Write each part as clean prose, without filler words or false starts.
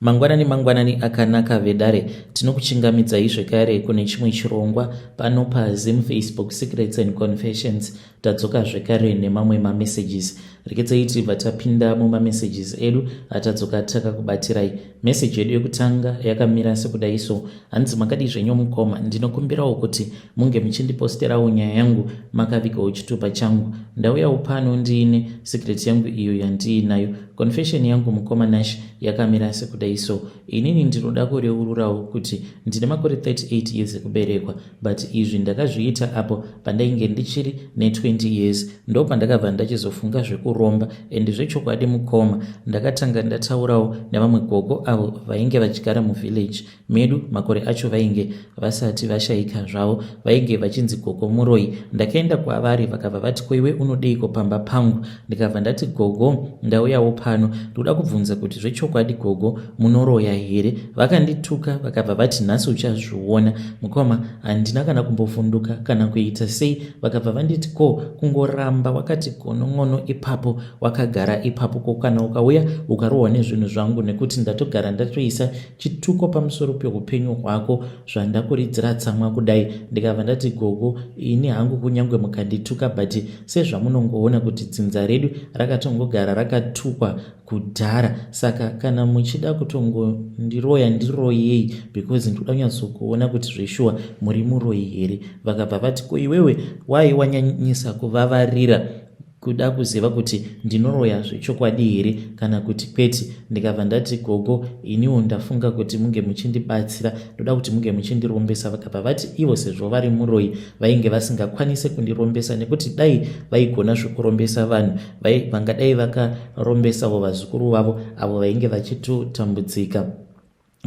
Mangwanani mangwanani akanaka vedare tinokuchingamidzai zvekare kune chimwe chirongwa pano paZim Facebook Secrets and Confessions tadzoka zvekare nemamwe mamessages rekedzai tibva tapinda mumamessages edu atadzoka takakubatirai message yedu yekutanga yakamira sekudai so hanzi makadii zvenyu mukoma ndinokumbirawo kuti munge muchindiposterawo nyaya yangu makavigawo chitupa changu ndauyawo pano ndiine secret yangu iyo yandiinayo Confession yangu mukoma Nash yakamira sekudai so inini ndinoda kureururawo kuti ndine makore 38 years ekuberekwa but izvi ndakazviita apo pandainge ndichiri ne20 years ndo pandakabva ndachizofunga zvekuromba and zvechokwadi mukoma ndakatanga ndataurawo nevamwe gogo avo vainge vachigara muvillage medu makore acho vainge vasati vashaika zvavo vainge vachinzi gogo muroyi ndakaenda kwavari vakabva vati koiwe unodeiko pamba pangu ndikabva ndati gogo ndauyawo pano ndoda kubvunza kuti zvechokwadi gogo munoroya here vakandituka vakabva vati nhasi uchazviona mukoma handina kana kumbovhunduka kana kuita sei vakabva vanditi ko kungoramba wakati gonon'ono ipapo wakagara ipapo ko kana ukauya ukarohwa nezvinhu zvangu nekuti ndatogara ndatoisa chituko pamusoro peupenyu hwako zvandakuridzira tsamwa kudai ndikabva ndati gogo ini hangu kunyange mukandituka but sezvamunongoona kuti dzinza redu rakatongogara rakatukwa kudhara saka kana muchida kutongondiroya ndiroyei because ndikuda kunyatsokuona kuti zveshuwa muri muroyi here vakabva vati ko iwewe wai wanyanyisa kuvavarira kuda kuziva kuti ndinoroya zvechokwadi here kana kuti kwete ndikabva ndati gogo iniwo ndafunga kuti munge muchindibatsira ndoda kuti munge muchindirombesa vakabva vati ivo sezvo vari muroyi vainge vasingakwanise kundirombesa nekuti dai vaigona zvekurombesa vanhu vangadai vakarombesawo vazukuru vavo avo vainge vachitotambudzika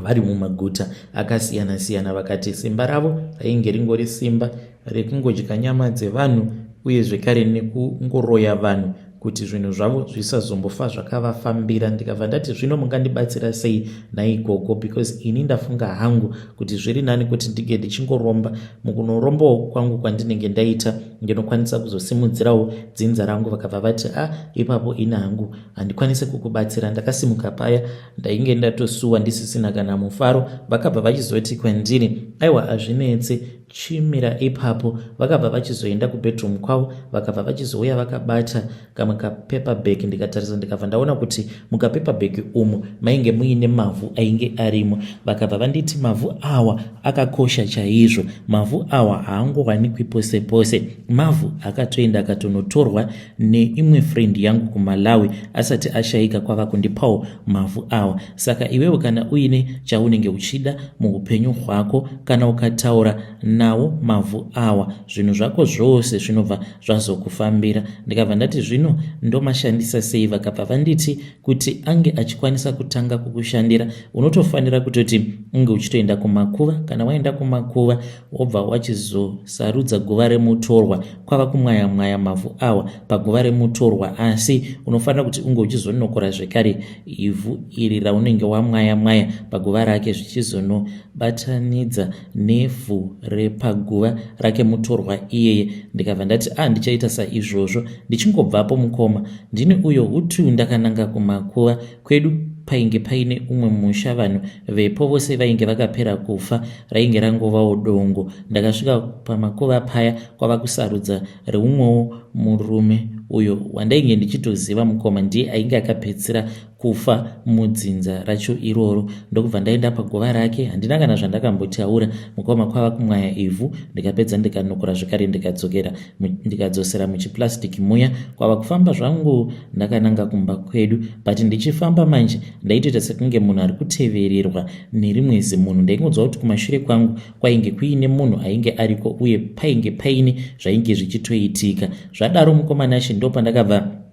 vari mumaguta akasiyana siyana vakati simba ravo rainge ringori simba rekungodya nyama dzevanhu uye zvekare nekungoroya vanhu kuti zvinhu zvavo zvisazombofa zvakavafambira ndikabva ndati zvino mungandibatsira sei naigogo because ini ndafunga hangu kuti zviri nani kuti ndinge ndichingoromba mukunorombawo kwangu kwandinenge ndaita ndinokwanisa kuzosimudzirawo dzinza rangu vakabva vati a ah, ipapo ini hangu handikwanise kukubatsira ndakasimuka paya ndainge ndatosuwa ndisisina kana mufaro vakabva vachizoti kwandiri aiwa hazvinetse chimira ipapo vakabva vachizoenda kubedroom kwavo vakabva vachizouya vakabata kamwe kapaper bag ndikatarisa ndikabva ndaona kuti mukapaper bag umu mainge muine mavhu ainge arimo vakabva vanditi mavhu awa akakosha chaizvo mavhu awa haangowanikwi pose pose mavhu akatoenda akatonotorwa neimwe friend yangu kumalawi asati ashaika kwava kundipawo mavhu awa saka iwewe kana uine chaunenge uchida muupenyu hwako kana ukataura nawo mavhu awa zvinhu zvako zvose zvinobva zvazokufambira ndikabva ndati zvino ndomashandisa sei vakabva vanditi kuti ange achikwanisa kutanga kukushandira unotofanira kutoti unge uchitoenda kumakuva kana waenda kumakuva wobva wachizosarudza guva remutorwa kwava kumwaya mwaya mavhu awa paguva remutorwa asi unofanira kuti unge uchizonokora zvekare ivhu iri raunenge wamwaya mwaya paguva rake zvichizonobatanidza nevhu repaguva rake mutorwa iyeye ndikabva ndati a ah, ndichaita saizvozvo ndichingobvapo mukoma ndini uyo hutu ndakananga kumakuva kwedu painge paine umwe musha vanhu vepo vose vainge vakapera kufa rainge rangovawo dongo ndakasvika pamakuva paya kwava kusarudza reumwewo murume uyo wandainge ndichitoziva mukoma ndiye ainge akapedzisira kufa mudzinza racho iroro ndokubva ndaenda paguva rake handina kana zvandakambotaura mukoma kwava kumwaya ivhu ndikapedza ndikanokora zvekare ndikadzokera ndikadzosera muchiplastic muya kwava kufamba zvangu ndakananga kumba kwedu but ndichifamba manje ndaitoita sekunge munhu ari kutevererwa nerimwe zimunhu ndaingonzwa kuti kumashure kwangu kwainge kuine munhu ainge ariko uye painge paine zvainge zvichitoitika zvadaro mukoma Nashe ndopandakabva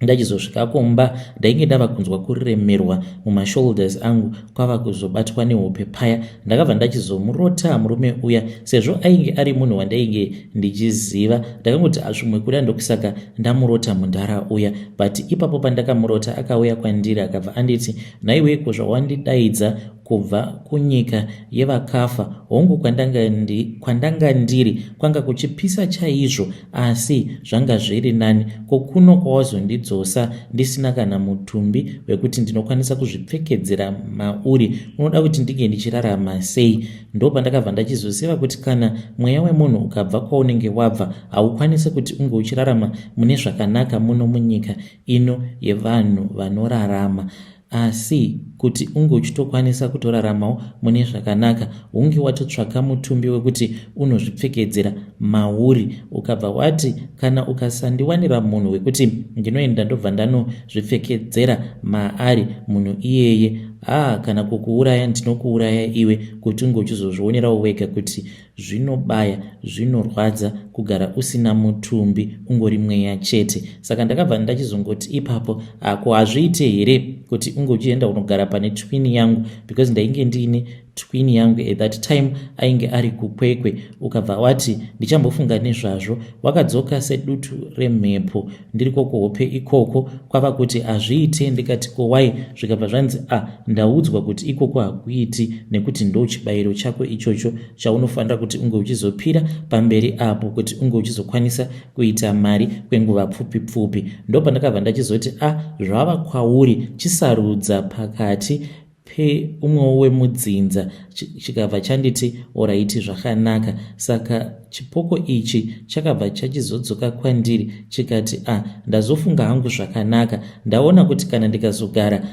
ndachizosvika kumba ndainge ndava kunzwa kuremerwa mumashoulders angu kwava kuzobatwa nehope paya ndakabva ndachizomurota murume uya sezvo ainge ari munhu wandainge ndichiziva ndakangoti azvimwe kuda ndokusaka ndamurota mundara uya but ipapo pandakamurota akauya kwandiri akabva anditi nhaiwe ko zvawandidaidza kubva kunyika yevakafa. Hongu kwandanga, ndi, kwandanga ndiri kwanga kuchipisa chaizvo asi zvanga zviri nani. Ko kuno kwawazondidzosa ndisina kana mutumbi wekuti ndinokwanisa kuzvipfekedzera mauri, unoda kuti ndinge ndichirarama sei? Ndopandakabva ndachizoziva kuti kana mweya wemunhu ukabva kwaunenge wabva haukwanise kuti unge uchirarama mune zvakanaka muno munyika ino yevanhu vanorarama. Asi kuti unge uchitokwanisa kutoraramawo mune zvakanaka hunge watotsvaka mutumbi wekuti unozvipfekedzera mauri. Ukabva wati kana ukasandiwanira munhu wekuti ndinoenda ndobva ndanozvipfekedzera maari munhu iyeye haa kana kukuuraya ndinokuuraya iwe kuti unge uchizozvionerawo wega kuti Zvinobaya, zvinorwadza kugara usina mutumbi ungori mweya chete. Saka ndakabva ndachizongoti ipapo ah, ko hazviite here kuti unge uchienda unogara pane twin yangu because ndainge ndiine twin yangu at that time ainge ari kuKwekwe. Ukabva wati ndichambofunga nezvazvo. Wakadzoka sedutu remhepo ndiriko kuhope ikoko kwava kuti hazviite ndikati ko why zvikabva zvanzi ah ndaudzwa kuti ikoko hakuiti nekuti ndo chibayiro chako ichocho chaunofanira kuti unge uchizopira pamberi apo kuti unge uchizokwanisa kuita mari kwenguva pfupi pfupi. Ndopandakabva ndachizoti ah zvava kwauri chisarudza pakati peumwewo wemudzinza chikabva chanditi oraiti zvakanaka. Saka chipoko ichi chakabva chachizodzoka kwandiri chikati a ah, ndazofunga hangu zvakanaka ndaona kuti kana ndikazogara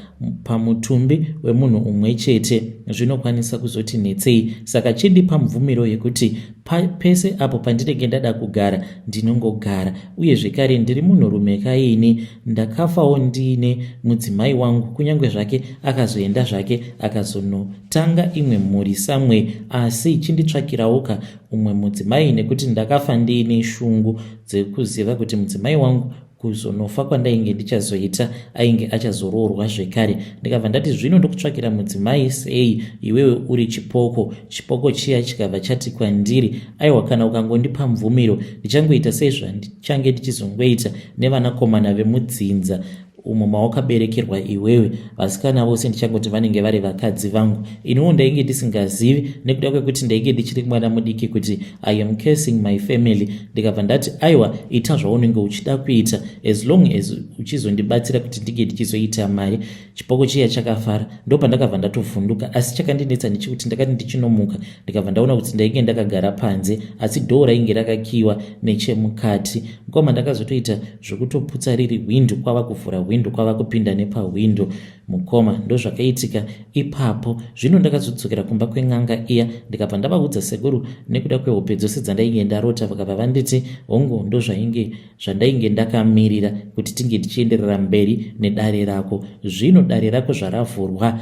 pamutumbi wemunhu umwe chete zvinokwanisa kuzoti netsei saka chindipa mvumiro yekuti Pa, pese apo pandinenge ndada kugara ndinongogara uye zvekare ndiri munhurume kaini ndakafawo ndiine mudzimai wangu kunyange zvake akazoenda zvake akazonotanga imwe mhuri samwe asi chinditsvakirawoka umwe mudzimai nekuti ndakafa ndiine shungu dzekuziva kuti mudzimai wangu Kuzonofa kwandainge ndichazoita ainge achazoroorwa zvekare. Ndikabva ndati zvino ndokutsvakira mudzimai sei iwewe uri chipoko. Chipoko chiya chikabva chati kwandiri aiwa kana ukangondipa mvumiro ndichangoita sezvandichange ndichizongoita nevanakomana vemudzinza umo mawakaberekerwa iwewe. Vasikana vose ndichangoti vanenge vari vakadzi vangu. Iniwo ndainge ndisingazivi nekuda kwekuti ndainge ndichiri mwana mudiki kuti I am cursing my family. Ndikabva ndati aiwa ita zvaunenge uchida kuita as long as uchizondibatsira kuti ndinge ndichizoita mari. Chipoko chiya chakafara ndopandakabva ndatovhunduka asi chakandinetsa ndechekuti ndakati ndichinomuka ndikabva ndaona kuti ndainge ndakagara panze asi dhoo rainge rakakiwa nechemukati. Mukoma ndakazotoita zvekutoputsa riri hwindo kwava kuvhura hwindo kwava kupinda nepahwindo mukoma ndozvakaitika ipapo zvino ndakazodzokera kumba kwen'anga iya ndikabva ndavaudza sekuru nekuda kwehope dzose dzandainge ndarota vakabva vanditi hongu ndozvainge zvandainge ndakamirira kuti tinge tichienderera mberi nedare rako zvino dare rako zvaravhurwa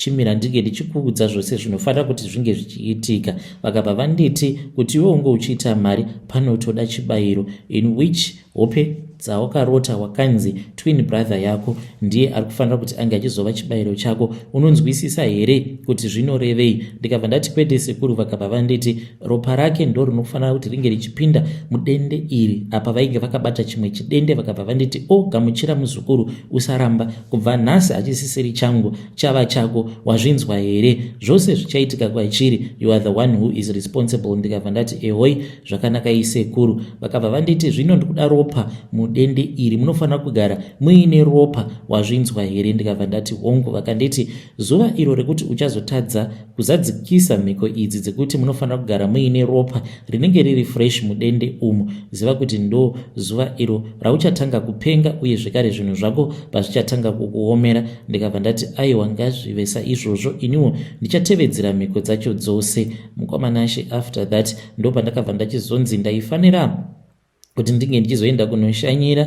Chimira ndinge ndichikuudza zvose zvinofanira kuti zvinge zvichiitika. Vakabva vanditi kuti iwe unge uchiita mari panotoda chibayiro in which hope dzawakarota wakanzi twin brother yako ndiye ari kufanira kuti ange achizova chibayiro chako. Unonzwisisa here kuti zvinorevei? Ndikabva ndati kwete sekuru. Vakabva vanditi ropa rake ndo rinofanira kuti ringe richipinda mudende iri. Apa vainge vakabata chimwe chidende vakabva vanditi o oh, gamuchira muzukuru usaramba Kubva nhasi hachisisiri changu chava chako wazvinzwa here zvose zvichaitika kwachiri you are the one who is responsible ndikabva ndati ehoi zvakanakai sekuru vakabva vanditi zvino ndikuda ropa mudende iri munofanira kugara muine ropa wazvinzwa here ndikabva ndati hongu vakanditi zuva iro rekuti uchazotadza kuzadzikisa mhiko idzi dzekuti munofanira kugara muine ropa rinenge riri fresh mudende umu ziva kuti ndo zuva iro rauchatanga kupenga uye zvekare zvinhu zvako pazvichatanga kukuomera ndikabva ndati aiwa ngazvive saizvozvo iniwo ndichatevedzera mhiko dzacho dzose mukoma Nashe after that ndopandakabva ndachizonzi ndaifanira kuti ndinge ndichizoenda kunoshanyira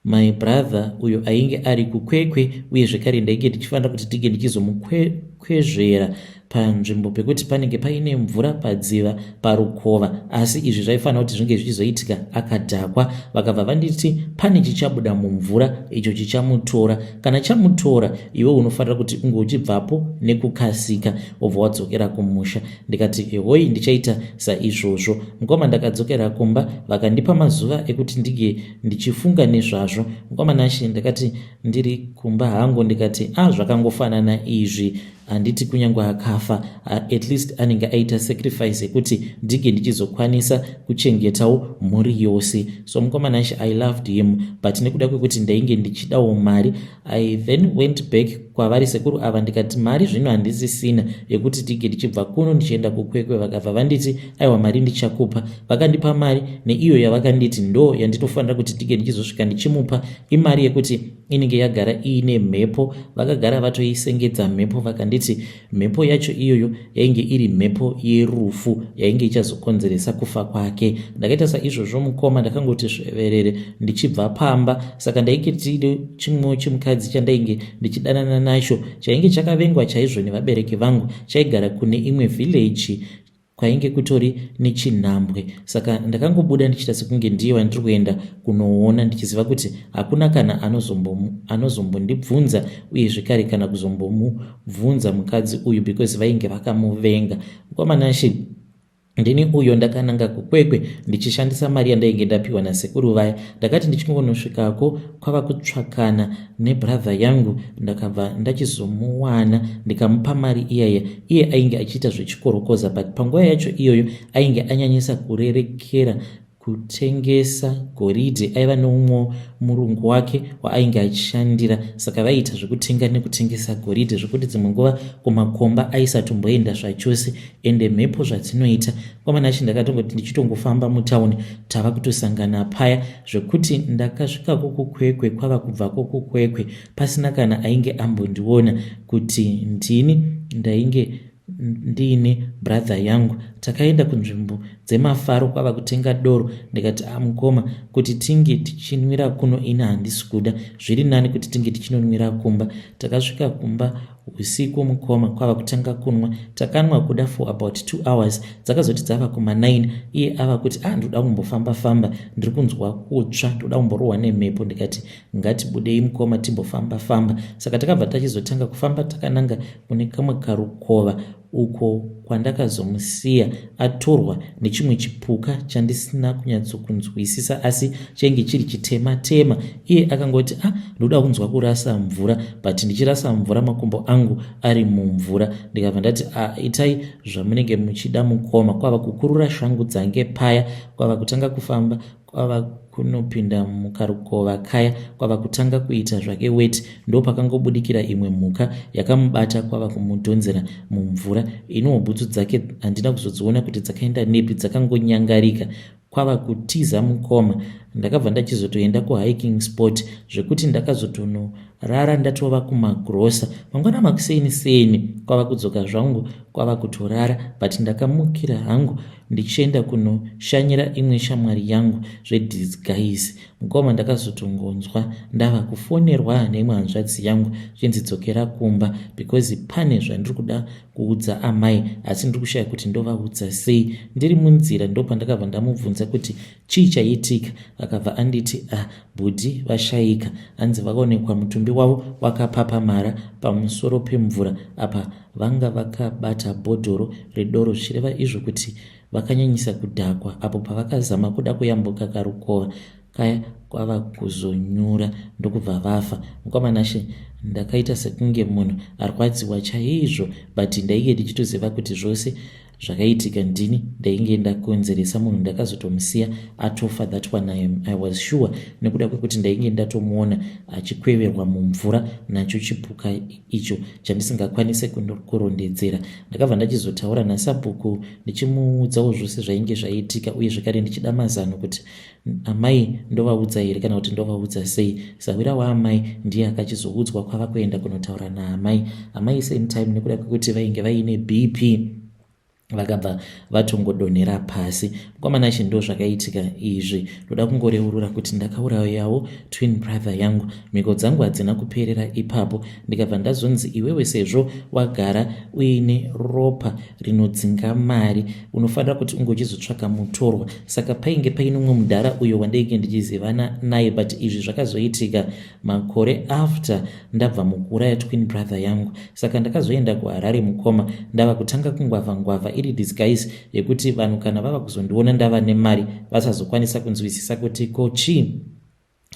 my brother uyo ainge ari kuKwekwe uye zvekare ndainge ndichifanira kuti ndinge ndichizomukwezvera panzvimbo pekuti panenge paine mvura padziva parukova asi izvi zvaifanira kuti zvinge zvichizoitika akadhakwa vakabva vanditi pane chichabuda mumvura icho chichamutora kana chamutora iwe unofanira kuti unge uchibvapo nekukasika wobva wadzokera kumusha ndikati ehoi ndichaita saizvozvo mukoma ndakadzokera kumba vakandipa mazuva ekuti ndinge ndichifunga nezvazvo mukoma Nashe ndakati ndiri kumba hangu ndikati a ah, zvakangofanana izvi Handiti kunyange akafa, at least anenge aita sacrifice yekuti ndinge ndichizokwanisa kuchengetawo mhuri yose. So mukoma Nashe, I loved him, but nekuda kwekuti ndainge ndichidawo mari, I then went back kwavari sekuru ava ndikati mari zvino handisisina yekuti tige ndichibva kuno ndichienda kuKwekwe. Vakabva vanditi, "Aiwa, mari ndichakupa." Vakandipa mari, neiyo yavakanditi ndo yandinofanira kuti tige ndichizosvika ndichimupa, imari yekuti inenge yagara iine mhepo. Vakagara vatoisengedza mhepo. Vakanditi mhepo yacho iyoyo yainge iri mhepo yerufu yainge ichazokonzeresa kufa kwake. Ndakaita saizvozvo, mukoma, ndakangoti sveverere ndichibva pamba. Saka ndainge tine chimwewo chimukadzi chandainge ndichidanana nacho, chainge chakavengwa chaizvo nevabereki vangu. Chaigara kune imwe village kwainge kutori nechinhambwe. Saka ndakangobuda ndichiita sekunge ndiye wandiri kuenda kunoona, ndichiziva kuti hakuna kana anozombondibvunza, uye zvekare kana kuzombomubvunza mukadzi uyu, because vainge vakamuvenga. Mukoma Nashe, ndini uyo ndakananga kuKwekwe ndichishandisa mari yandainge ndapiwa nasekuru vaya. Ndakati ndichingonosvikako, kwava kutsvakana nebrother yangu. Ndakabva ndachizomuwana, ndikamupa mari iyaya. Iye ainge achiita zvechikorokoza, but panguva yacho iyoyo ainge anyanyisa kurerekera kutengesa goridhe. Aiva neumwe murungu wake waainge achishandira, saka vaiita zvekutenga nekutengesa goridhe, zvekuti dzimwe nguva kumakomba aisatomboenda zvachose. Ende mhepo zvadzinoita, mukoma Nashe, ndakatongoti ndichitongofamba mutauni, tava kutosangana paya, zvekuti ndakasvikako kuKwekwe, kwava kubvako kuKwekwe pasina kana ainge ambondiona kuti ndini ndainge ndiine brother yangu. Takaenda kunzvimbo dzemafaro, kwava kutenga doro. Ndikati, "Amukoma, ah, kuti tinge tichinwira kuno ina handisi kuda, zviri nani kuti tinge tichinonwira kumba." Takasvika kumba usiku, mukoma, kwava kutanga kunwa. Takanwa kuda for about 2 hours. Dzakazoti dzava kuma9, iye ava kuti, "A ah, ndoda kumbofamba famba, ndiri kunzwa kutsva, ndoda kumborohwa nemhepo." Ndikati, "Ngatibudei, mukoma, timbofamba famba." Saka takabva tachizotanga kufamba takananga kune kamwe karukova, uko kwandakazomusiya atorwa nechimwe chipuka chandisina kunyatsokunzwisisa, asi chainge chiri chitema tema. Iye akangoti, "A ah, ndoda kunzwa kurasa mvura," but ndichirasa mvura makumbo angu ari mumvura. Ndikabva ndati, "A ah, itai zvamunenge muchida, mukoma." Kwava kukurura shangu dzange paya, kwava kutanga kufamba, kwava kunopinda mukarukova kaya, kwava kutanga kuita zvake weti. Ndo pakangobudikira imwe mhuka yakamubata, kwava kumudhonzera mumvura. Iniwo bhutsu dzake handina kuzodziona kuti dzakaenda nepi, dzakangonyangarika. Kwava kutiza, mukoma. Ndakabva ndachizotoenda kuhiking spot, zvekuti ndakazotonorara ndatova kumagrosa. Mangwana makuseni seni kwava kudzoka zvangu, kwava kutorara, but ndakamukira hangu ndichienda kunoshanyira imwe shamwari yangu zvedisguise. Mukoma, ndakazotongonzwa ndava kufonerwa neimwe hanzvadzi yangu chinzi, "Dzokera kumba because pane zvandiri kuda kuudza amai, asi ndiri kushaya kuti ndovaudza sei." Ndiri munzira ndopandakabva ndamubvunza kuti chii chaitika. Akabva anditi, "Ah, bhudhi vashayika, hanzi vakaonekwa mutumbi wavo wakapapamara pamusoro pemvura. Apa vanga vakabata bhodhoro redoro, zvichireva izvo kuti vakanyanyisa kudhakwa apo pavakazama kuda kuyambuka karukova kaya, kwava kuzonyura ndokubva vafa." Mukoma Nashe, ndakaita sekunge munhu arwadziwa chaizvo, but ndainge ndichitoziva kuti zvose zvakaitika ndini ndainge ndakonzeresa. Munhu ndakazotomusiya atofa, that one I was sure, nekuda kwekuti ndainge ndatomuona achikweverwa mumvura nacho chipuka icho chandisingakwanise kurondedzera. Ndakabva ndachizotaura nasabhuku ndichimuudzawo zvose zvainge zvaitika, uye zvekare ndichida mazano kuti amai ndovaudza here kana kuti ndovaudza sei. Sawira waamai ndiye akachizoudzwa, kwava kuenda kunotaura naamai. Amai same time, nekuda kwekuti vainge vaine BP, vakabva vatongodonhera pasi. Mukoma Nashe, ndo zvakaitika izvi. Ndoda kungoreurura kuti ndakaurayawo twin brother yangu. Mhiko dzangu hadzina kuperera ipapo. Ndikabva ndazonzi, "Iwewe, sezvo wagara uine ropa rinodzinga mari, unofanira kuti unge uchizotsvaka mutorwa." Saka painge paine umwe mudhara uyo wandainge ndichizivana naye, but izvi zvakazoitika makore after ndabva mukuuraya twin brother yangu. Saka ndakazoenda kuHarare, mukoma, ndava kutanga kungwavha ngwavha iri disguise yekuti vanhu kana vava kuzondiona ndava nemari vasazokwanisa kunzwisisa kuti ko chii.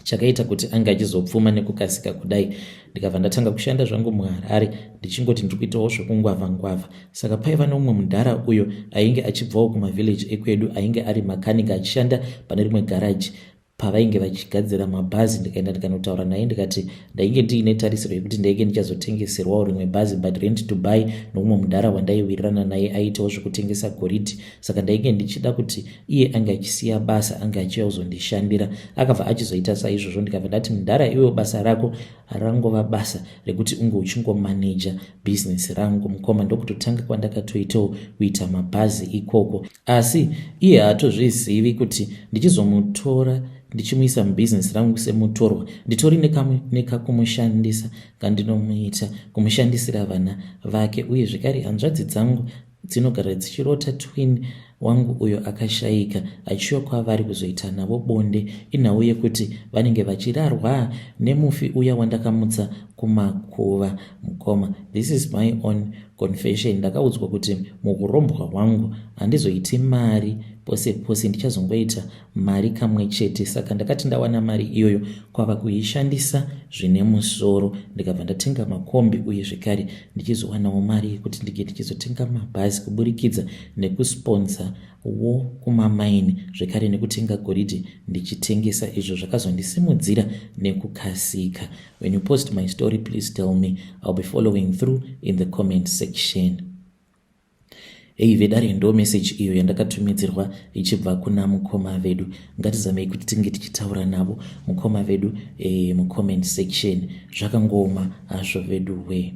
Chakaita kuti ange achizopfuma nekukasika kudai. Ndikabva ndatanga kushanda zvangu muHarare ndichingoti ndiri kuitawo zvekungwavha ngwavha. Saka paiva neumwe mudhara uyo ainge achibvawo kumavillage ekwedu ainge ari makanika achishanda pane rimwe garaji pavainge vachigadzira mabhazi. Ndikaenda ndikanotaura naye ndikati ndainge ndiine tarisiro yekuti ndainge ndichazotengeserwawo rimwe bhazi but rent to buy noumwe mudhara wandaiwirirana naye aiitawo zvekutengesa goridhe. Saka ndainge ndichida kuti iye ange achisiya basa ange achiuya kuzondishandira. Akabva achizoita saizvozvo ndikabva ndati mudhara iwewo basa rako rangova basa rekuti unge uchingomaneja bhizinesi rangu mukoma. Ndokutotanga kwandakatoitawo kuita mabhazi ikoko. Asi iye haatozvizivi kuti ndichizomutora ndichimuisa mubhizinesi rangu semutorwa nditori nekakumushandisa kandinomuita kumushandisira vana vake uye zvekare hanzvadzi dzangu dzinogara dzichirota twin wangu uyo akashaika achiuya kwavari kuzoita navo bonde. Inhau yekuti vanenge vachirarwa nemufi uya wandakamutsa kumakuva. Mukoma, this is my own confession. Ndakaudzwa kuti muhurombwa hwangu handizoiti mari pose pose, ndichazongoita mari kamwe chete. Saka ndakati ndawana mari iyoyo kwava kuishandisa zvine musoro, ndikabva ndatenga makombi uye zvekare ndichizowanawo mari yekuti ndinge ndichizotenga mabhazi kuburikidza nekusponsa wo kumamaini zvekare nekutenga goridhe ndichitengesa, izvo zvakazondisimudzira nekukasika. When you post my story, please tell me. I'll be following through in the comment section. Hei vedare, ndo message iyo yandakatumidzirwa ichibva kuna mukoma vedu. Ngatizamei kuti tinge tichitaura navo mukoma vedu mucomment section. Zvakangooma hazvo vedu we.